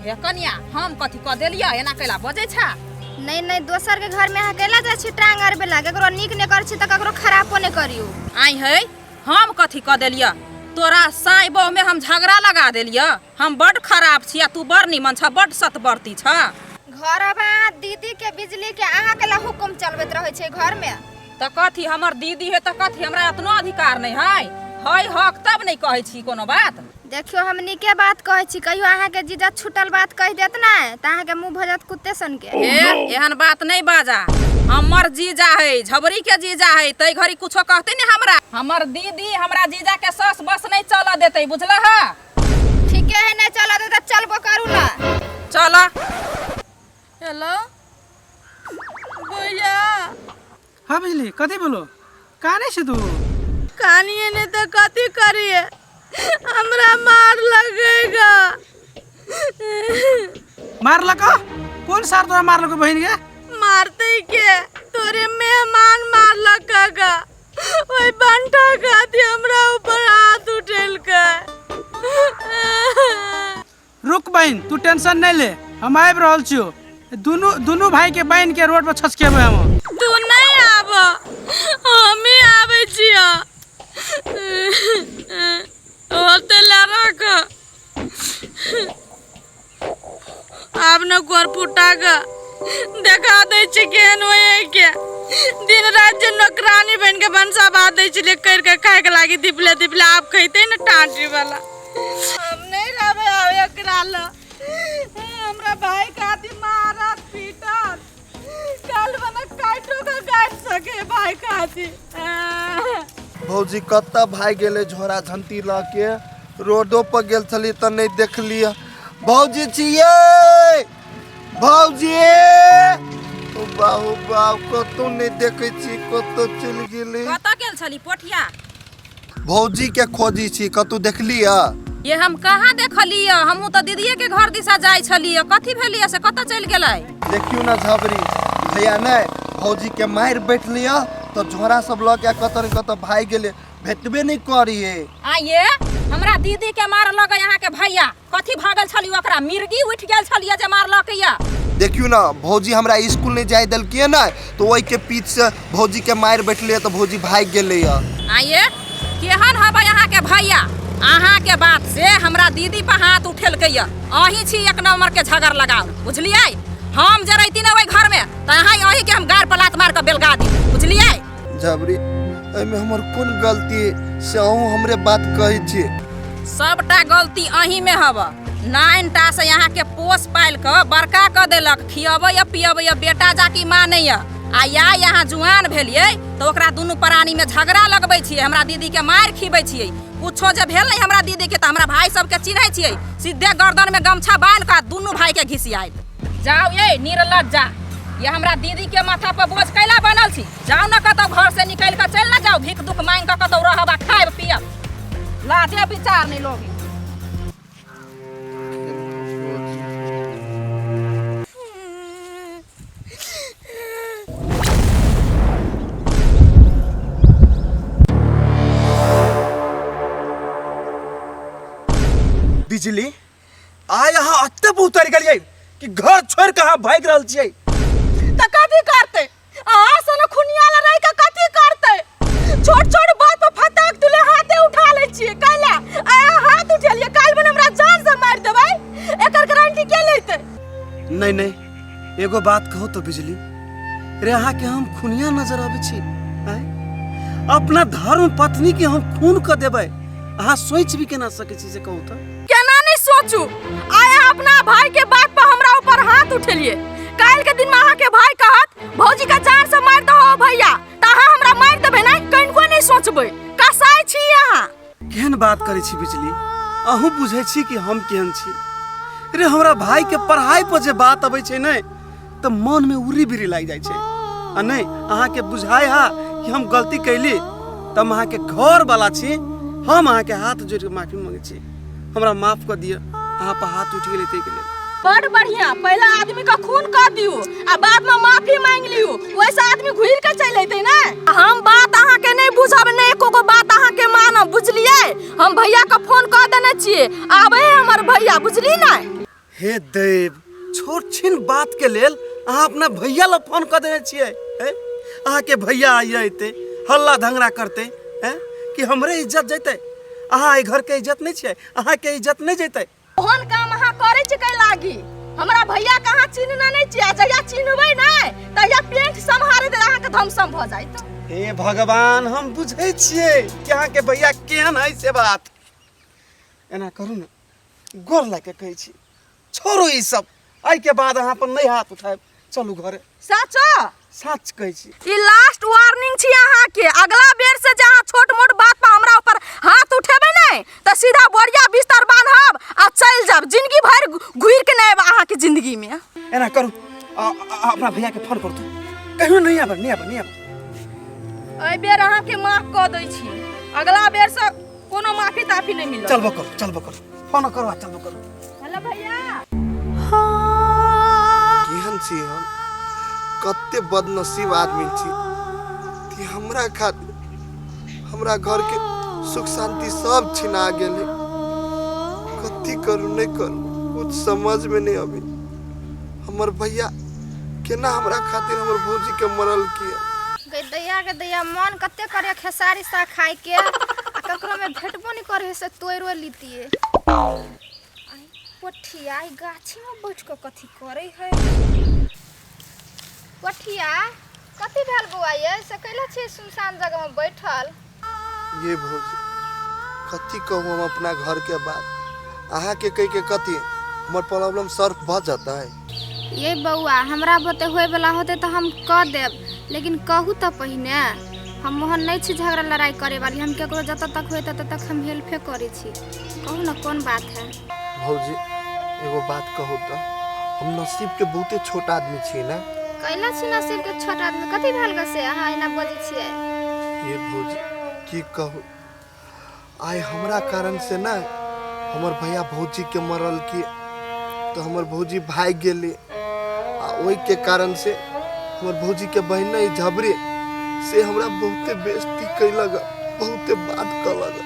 हे कनिया, हम कथी कऽ देलियै? एना कैला बजै छा? नहीं नहीं, दोसर के घर में अहाँ कैला जाइ छी टांग अड़बे ला? ककरो नीक नहीं करै छी तऽ ककरो खराबो नहीं करियौ। आई है, हम कथी कऽ देलियै? तोरा साई बहू में हम झगड़ा लगा देलियै? हम बड खराब छी आ तू बड़ निमन छ, बड सतबरती छ। घर अब अहाँ दीदी के बिजली के अहाँ के ला हुकुम चलबैत रहै छै घर में। तऽ कथी हमर दीदी है तऽ कथी हमरा एतनो अधिकार नहीं है? है हक तब नहीं कहै छी कोनो बात। देखियो, हम नीके बात कहै छी। कहियो अहाँके जीजा छूटल बात कहि देत ने तऽ अहाँके मुँह भऽ जायत कुत्ते सन के। ए, एहन बात नहीं बाजा। हमर जीजा है, झबरी के जीजा है, तै घड़ी कुछो कहते ने हमरा। हमर दीदी हमरा जीजा के सस बस नहीं चल देते, बुझल है? ठीके है, नहीं चल देत तऽ चलबो करू ना। चल। हेलो भैया। हाँ बिजली, कथी बोलो? काने छै तू? कानिए ने तऽ कथी करिए, हमरा मार लगेगा। मारलक? कौन सार तोरा मारलक बहिन के? मारते के, तोरे मेहमान मारलक काका। ओहि बंटा खातिर हमरा ऊपर हाथ उठेलकै। रुक बहिन, तू टेंशन नहीं ले, हम आबि रहल छियो। दुनू दुनू भाई के बहिन के रोड पर छसकेबै हम। तू नहीं आब, हम ही आबै छियो। होते ला रख, आब न गोर फुटा के देखा दै छी केहन होय के। दिन रात जे नौकरानी बन के भनसा भात दै छलियै कर के खाय के लागी दिपले दिपले, आब खैते ने टाटी वाला। हम नहीं रहबै आब एकरा ल। हमरा भाई खातिर मारत पीटत, कल बना काटो के काट सके भाई खातिर। भौजी कतऽ भागि गेलै झोरा झंटी लऽ के? रोडो पर गेल छली तऽ नहि देखलियै। भौजी छियै? भौजी, ओ बाहु बाप, कतौ नहि देखै छी, कतऽ चलि गेलै? कतऽ गेल छली पोठिया? भौजी के खोजी छी, कतौ देखलियै? ये हम कहाँ देखलियै, हमहूँ तऽ दीदीए के घर दिशा जाइ छलियै। कथी भेलियै से कतऽ चलि गेलै? देखियौ ने झबरी भैया, नहि भौजी के मारि बैठलियै तऽ झोरा सब लऽ के कतऽ ने कतऽ भागि गेलै, भेटबे नहि करियै। आइए हमरा दीदी के मारलक यहाँ के भैया। कथी भागल छली ओकरा? मिर्गी उठि गेल छलियै जे मारलक या? देखियौ ने भौजी, हमरा स्कूल नहि जाय देलकै ने तऽ ओहिके पीछ से भौजी के मारि बैठलियै तऽ भौजी भागि गेलै। आइए केहन हबै अहाँ के भैया? अहाँ के बात से हमरा दीदी पर हाथ उठेलकै। अहीं छी एक नंबर के झगड़ लगाओ, बुझलियै? हम जे रहिती ने ओहि घर में तऽ अहाँ अहीं के हम गार पर लात मार के बेलगा दी, बुझलियै? झबरी, एहिमे हमर कोन गलती से अहूँ हमरे बात कहै छी? सबटा गलती अहीं में हब। नाइन टा से यहाँ के पोस पाल के बड़का कऽ देलक, खियबै पियबै, बेटा जाकी मानैया। आ या यहाँ जुआन भेलियै तऽ ओकरा दुनू प्राणी में झगड़ा लगबै छियै, हमरा दीदी के मारि खिबै छियै। कुछो जे भेल नहीं हमरा दीदी के तऽ हमरा भाई सबके चिन्है छियै, सीधे गर्दन में गमछा बान्हि कऽ दुनू भाई के घिसियाइत। जाउ ये निर्लज्जा, ये हमरा दीदी के माथा पर बोझ कैला बनल छी? जाउ न कतौ घर से निकलि कऽ चलि न जाउ, भीख दुख मांगि कऽ कतौ रहब आ खायब पियब। लाजे विचार नहीं लोग। बिजली, आइ अहाँ एते बहुत उतरि गेलियै कि घर छोड़ि कऽ अहाँ भागि रहल छियै। तऽ कथी करतै? अहाँ सन खुनिया लड़ाई के कथी करतै? छोट छोट बात पर फटाक तुले हाथे उठा लै छियै कैला? आइ हाथ उठेलियै, काल्हि बन हमरा जान से मारि देबै, एकर गारंटी के लेतै? नहीं नहीं, एगो बात कहू तो बिजली रे, अहाँके हम खुनिया नजर अबै छी? आँय? अपना धर्म पत्नी के हम खून कऽ देबै, अहाँ सोचि भी केना सकै छी से कहू तऽ? केना नहीं सोचू? आइ अहाँ अपना भाई के बात पर हमरा ऊपर हाथ उठेलिए, काल्हि के दिन में अहाँ के भाई कहत भौजी के जान से मार दहो भैया, तऽ अहाँ हमरा मारि देबै? नहीं, कनिको नहीं सोचबै। कसाई छी अहाँ। केहन बात करै छी बिजली? अहूँ बुझै छी कि हम केहन छी। रे, हमरा भाई के पढ़ाई पर जे बात अबै छै ने तऽ मन में उरी बिरी लागि जाइ छै। आ नहि अहाँके बुझाय हा कि हम गलती कैली तऽ हम अहाँके घर वाला छी, हम अहाँके हाथ जोड़ि कऽ माफी मांगै छी, हमरा माफ कऽ दिअ, अहाँ पर हाथ उठि गेलै ताहिके लेल। बड़ बढ़िया, पहला आदमी का खून कर दियो आ बाद में माफी मांग लियो, वैसे आदमी घुर के चल अइते ने। हम बात अहाँ के नहीं बुझब, नहीं एको गो बात अहाँ के मानब, बुझलिए? हम भैया के फोन कर देने छिए, आबे है हमर भैया, बुझली ना? हे देव, छोट छिन बात के लेल अहाँ अपना भैया लग फोन कऽ देने छियै हैं? अहाँके भैया आइए अयतै, हल्ला धंगड़ा करतै हैं कि हमरे इज्जत जैतै? अहाँ एहि घरके इज्जत नहि छियै, अहाँके इज्जत नहि जैतै। ओहन काम अहाँ करै छी कै लागी? हमरा भैया के अहाँ चिन्हने नहि छियै, आ जहिया चिन्हबै नहि तहिया पेंट सम्हारे दे अहाँके धमसम भऽ जायत। हे भगवान, हम बुझै छियै कि अहाँके भैया केहन है से बात। एना करू ने, गोर लागि कऽ कहै छी, छोड़ू ई सब, एहिके बाद अहाँ पर नहि हाथ उठायब। चलू घरे। साचो? सच कहै छी। ई लास्ट वार्निंग छी अहाँके। अगला बेर से जे अहाँ छोट मोट बात पर हमरा ऊपर हाथ उठेबै ने तऽ सीधा बोरिया बिस्तर बान्हब आ चलि जायब, जिंदगी भरि घुरि के नहि आयब अहाँके जिंदगी में। एना करू, अपना भैया के फोन करू, तू कहियो नहीं आब, नहीं आब, नहीं आब। एहि बेर अहाँके माफ कऽ दै छी, अगला बेर से कोनो माफी ताफी नहीं मिलत। चलबो करू, चलबो करू, फोन करू आ चलबो करू। हेलो भैया। केहन छी हम, कते बदनसीब आदमी छी कि हमरा खातिर हमरा घर के सुख शांति सब छिना गेलै। कथी करू नहीं करू कुछ समझ में नहीं अभी। हमर भैया केना हमरा खातिर हमर भौजी के मरल किया। गई दैया के दैया, मन कते करे खेसारी साग खाए के, आ ककरो में भेटबो नहीं करे से तोड़ो लीतिए। आई पोठिया ई गाछी में बैठ के कथी करे है? पोठिया कथी भेल बौआ ये से कैला छी सुनसान जगह में बैठल? ये भौजी कथी कहू हम अपना घर के बात अहाँ के कह के कथी हमर प्रॉब्लम सॉल्व भ जाता है। ये बौआ हमरा बते होए वाला होते तो हम कह देब, लेकिन कहू तो पहिने। हम मोहन नहीं छी झगड़ा लड़ाई करे वाली, हम केकरो जत तक होए तत तक हम हेल्पे करे छी। कहू ना कौन बात है? भौजी एगो बात कहू तो, हम नसीब के बहुते छोट आदमी छी ना। कैला छी नसीब के छोट आदमी? कथी भेल ग से अहाँ एना बजै छियै? ये भौजी की कहू, आइ हमरा कारण से ना हमर भैया भौजी के मरल की, तो हमर भौजी भाग गेली, आ ओहि के कारण से हमर भौजी के बहन ई झबरे से हमरा बहुते बेइज्जती कैलक, बहुते बात कहलक,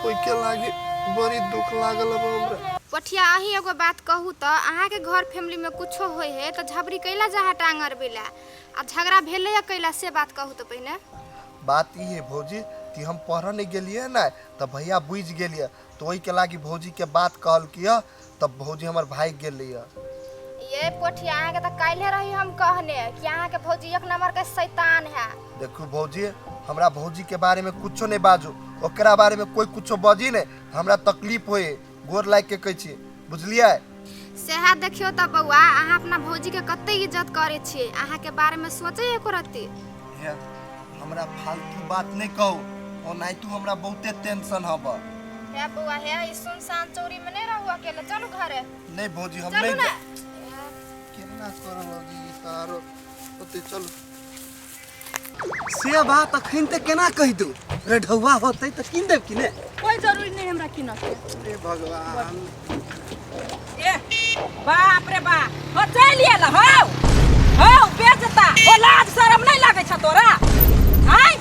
ओहि के लागी बड़ी दुख लागल अब हमरा। पठिया अहीं एगो बात कहू तो, अहाँ के घर फैमिली में कुछो होय है तो झबरी कैला जहाँ टांगर बेला आ झगड़ा भेले या कैला से बात कहू तो पहिने। बात ई है भौजी कि हम पढ़ऽ नहीं गेलियै ना तऽ भैया बुझि गेलियै, तो ओहि के लागी भौजी के बात कहलकियै, तब भौजी हमर भागि गेलियै। ये पोठिया अहाँ के तो काल्हे रही हम कहने कि अहाँ के भौजी एक नंबर के शैतान है। देखू भौजी, हमरा भौजी के बारे में कुछो नहीं बाजू, ओकरा बारे में कोई कुछो बजी नहीं हमरा तकलीफ होए, गोर लाग के कहै छी, बुझलियै? सेहा देखियो त बौआ, अहाँ अपना भौजी के कते इज्जत करे छियै, अहाँ के बारे में सोचे एको रत्ती। हे हमरा फालतू बात नहीं कहू, ओनाहितो हमरा बहुते टेंशन हब। हे बौआ हे, ई सुनसान चौरी में नहीं रहू अकेले, चलू घरे। नहीं भौजी हम चलू नहीं ना। केना करब भौजी तारो ओते चलू। से बात अखन ते केना कहि दू, रेढौआ होतै तऽ कीन देब कि ने? कोई जरूरी नहीं हमरा कीनऽ के। हे भगवान। ए बाप रे बाप, हो चलि आयल हौ हौ बेचता, हो लाज शरम नहीं लागै छ तोरा? आय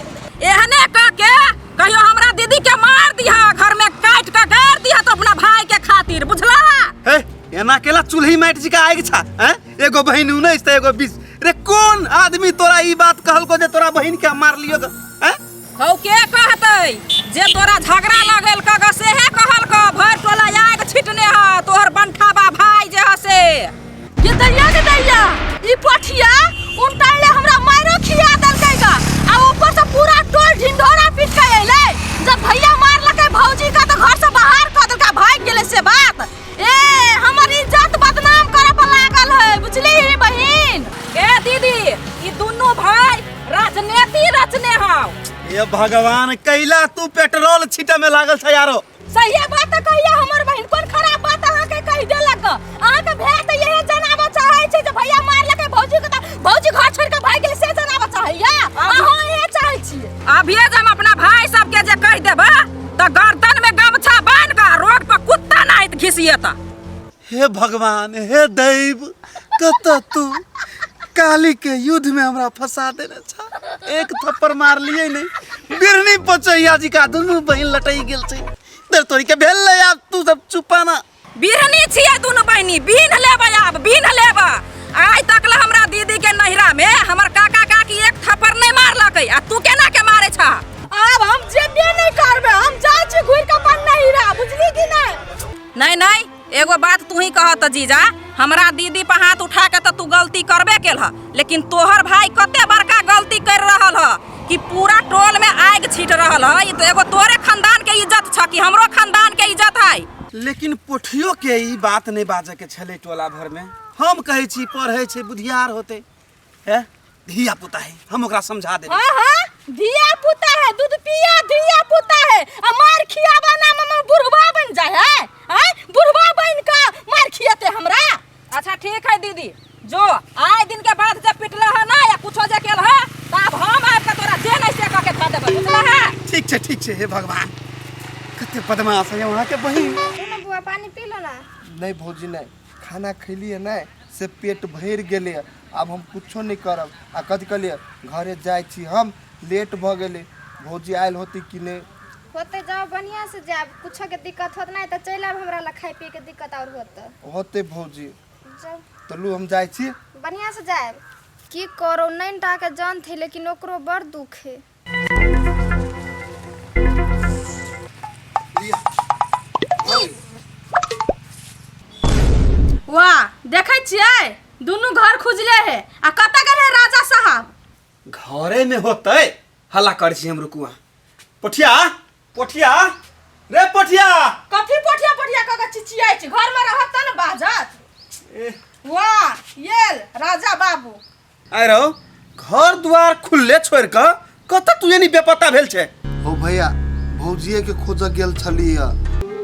एहने कह के कहियो हमरा दीदी के मार दिहा, घर में काट के गाड़ दिहा तो अपना भाई के खातिर, बुझला? हे एना केला चूल्ही माटि जी का आगि छा हैं? एगो बहिन 19 त एगो 20। रे कोन आदमी तोरा ई बात कहलको जे तोरा बहिन के मार लियो ग हैं? हौ के कहतै जे तोरा झगड़ा लगल कग सेहे कहलको, भर टोला आगि छिटने ह तोहर बनठाबा भाई जे ह से। ये दैया के दैया, ई पठिया उनटाले हमरा मारो खिया देलकै ग, आ ऊपर से पूरा टोल ढिंढोरा पीट के अइलै। जब भैया मारलकै भौजी का तो घर से बाहर कऽ देलकै, भागि गेलै से बात। ए हमर इज्जत बदनाम करे पर लागल है, बुझली बहिन? ए दीदी, ई दुनू भाई राजनीति रचने हौ। हे भगवान, कैला तू पेट्रोल छिटे में लागल छ यारो। सही बात त कहिया हमर बहिन, कोन खराब बात अहाँ के कहि देलक? अहाँ के भाय त यहे जनाबऽ चाहै छै जे भैया मारलकै भौजी के त भौजी घर छोड़ के भागि गेलै से जनाबऽ चाहैया, अहाँ इहे चाहै छियै। अभिये जे हम अपना भाई सबके जे कहि देबै त गर्दन में गमछा बान्हि कऽ रोड पर कुत्ता नाहित घिसियता। हे भगवान, हे दैव, कत तू काली के युद्ध में हमरा फंसा देने छा। एक थप्पड़ मारलिए नहीं, बिरनी पचैया जी का दुनू बहिन लटई गेल छै। दर तोरी के भेल ले, आब तू सब चुपाना। बिरहनी छियै दुनू बहिनी, बीन लेबै, आब बीन लेबै। आइ तक ला हमरा दीदी के नैहरा में हमर काका काकी एक थप्पड़ नहीं मारलकै, आ तू केना के मारे छा? आब हम जेबे नहीं करबै, हम जाइ छी घुरि के अपन नैहरा, बुझली कि नहीं? नहीं नहीं, एगो बात तू ही कह त जीजा, हमरा दीदी पर हाथ उठा के त तू गलती करबे केल ह, लेकिन तोहर भाई कते बड़का गलती कर रहल ह कि पूरा टोल में आगि छीट रहल ह। ई तो एगो तोरे खानदान के इज्जत छ कि हमरो खानदान के इज्जत है? लेकिन पोठियो के ई बात नहीं बाजे के छलै टोला भर में। हम कहै छी पढ़ै छै, बुधियार होते है, धिया पुता है, हम ओकरा समझा देबै। हाँ हाँ, धिया पुता है, दूध पिया धिया पुता है, आ मार खियाबा ना मम बुढ़वा बन जाए है, आय बुढ़वा बन के मार खियाते हमरा। अच्छा ठीक है दीदी, जो आए दिन के बाद जब पिटला है ना या कुछो जे केल है त आब हम आबि के तोरा जे नहीं से कह के धऽ देबै, बुझला है? ठीक छै ठीक छै। हे भगवान, कते बदमाश है वहाँ के बहिन। ना बुआ, पानी पी लो ना। नहीं भौजी नहीं, खाना खैलिए नहीं से पेट भरि गेलै, आब हम कुछो नहीं करब। आ कथी कहलिए, घरे जाइ छी हम, लेट भऽ गेलै। भौजी आयल होती कि नहि? होते, जाओ बढ़िया से जाब, कुछो के दिक्कत होत नहीं तो चलि आब हमरा ला, खाए पिए के दिक्कत और होत। होते भौजी। जाओ। तऽ लू, हम जाइ छी। बढ़िया से जायब। की करो, नैन टा के जान थे, लेकिन ओकरो बड़ दुख है। लिअ। वाह, देखै छियै दुनू घर खुजले है, आ कतऽ गेलै राजा साहब? घरे में होतै, हल्ला करै छी हम, रुकू अहाँ। पोठिया, पोठिया रे, पोठिया। कथी पोठिया पोठिया कऽ के चिचियाइ छी? घर में रहत तऽ ने बाजत। ए, वाह, येल राजा बाबू। आइ रहो, घर द्वार खुलले छोड़ कऽ कतऽ तू एनी बेपत्ता भेल छै? हो भैया, भौजिए के खोजऽ गेल छलियै।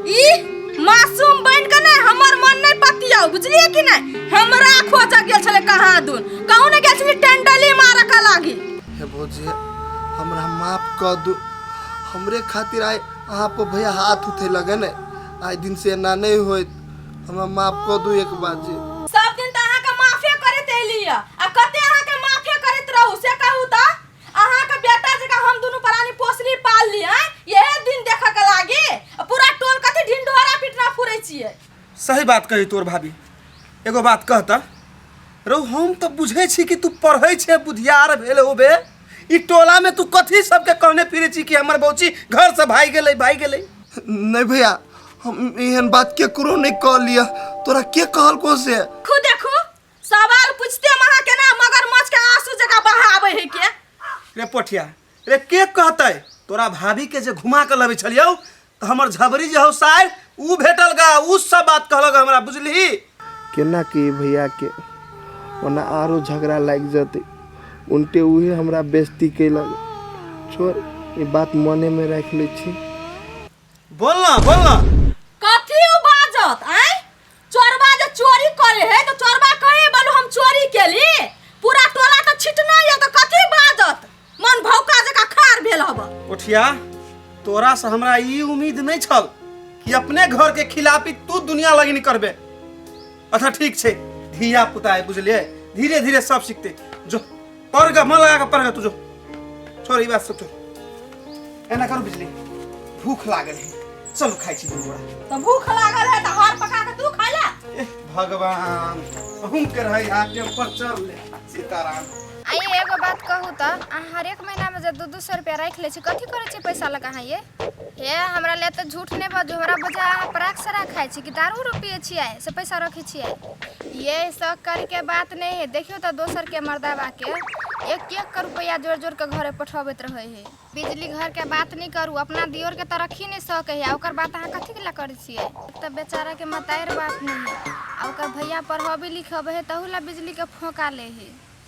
ई मासूम बन के नै हमर मन नै पतियाउ, बुझलियै कि नै? हमरा खोजऽ गेल छलै कहाँ दून, कहूँ ने गेल छलै टेंडली मारऽ के लागी। हे भौजी, हमरा माफ कऽ दू। हमरे खातिर आइ अहाँ पर भैया हाथ उठे लगे ने, आइ दिन से एना नहीं होइत। हमरा माफ कऽ दू एक बार जी। सब दिन तऽ अहाँके माफे करैत एली आ कते अहाँके माफे करैत रहू से कहू तऽ? अहाँके बेटा जकाँ हम दुनू प्राणी पोसली पालली, आँय इहे दिन देखऽ के लागी? आ पूरा टोल कथी ढिंढोरा पिटना फुरै छियै। सही बात कही तोर भाभी। एगो बात कहता रौ, हम तऽ बुझै छी कि तू पढ़ै छे, बुधियार भेल होबे, ई टोला में तू कथी सबके कहने फिरे छी कि हमर बौची घर से भागि गेलै, भागि गेलै? नहीं भैया, हम एहन बात केकरो नहीं कहलियै। तोरा के कहलको से? देखू देखू, सवाल पूछते हम अहाँ के ना मगरमच्छ के आंसू जकाँ बहाबै है के। रे पोठिया रे, के कहतै? तोरा भाभी के जे घुमा के लबै छलियौ तऽ हमर झबरी जे हौ सार, ऊ भेटल गा, ऊ सब बात कहलक हमरा, बुझलिही? केना के भैया के ओना आरो झगड़ा लागि जेतै, उनटे उहे हमरा बेइज्जती केलक। छोड़, ई बात मनेमे राखि लै छी। बोल ना, बोल ना। कथी उ बाजत? आँय, चोरबा जे चोरी करे है तऽ चोरबा कहे बोलू हम चोरी केली? पूरा टोला तऽ छिटना यऽ, तऽ कथी बाजत? मन भौका जकाँ खार भेल हब। पोठिया, तोरा से हमरा ई उम्मीद नहीं छल कि अपने घर के खिलाफी तू दुनिया लगिन करबे। अच्छा ठीक छै, धिया पुता है, बुझलिए, धीरे धीरे सब सीखते। जो पढ़ ग, मन लगा के पढ़ ग तू, जो छोड़ ई बात सब छोड़। एना करू बिजली, भूख लागल है, चलू खाइ छी दुनू गोरा। तऽ भूख लागल है तऽ हर पका के तू खाइ ला। एह भगवान, अहूँ के रहै हाथ के ऊपर चढ़ ले। सीताराम। आइए, एगो बात कहू तऽ, अहाँ हरेक महीनामे जे 2-2 सौ रुपया राखि लै छी, कथी करै छी पैसा लऽ कऽ अहाँ ये? हे, हमरा ले तऽ झूठ नहि बाजू, हमरा बुझा अहाँ पराग सराग खाइ छी कि दारू उरू पियै छियै से पैसा रखै छियै। ये शक करके बात नहीं है। देखियौ तऽ दोसरके मर्दाबाके एक एक के रुपैआ जोड़ जोड़ के घरे पठबैत रहै है। बिजली, घरके बात नहि करू, अपना दियोरके तऽ रखी नहि सकै है, आ ओकर बात अहाँ कथी लए करै छियै? एक तऽ बेचाराके मतारि बाप नहि है, आ ओकर भैया पढ़बे लिखबै है तहू लए बिजलीके फोका लै है।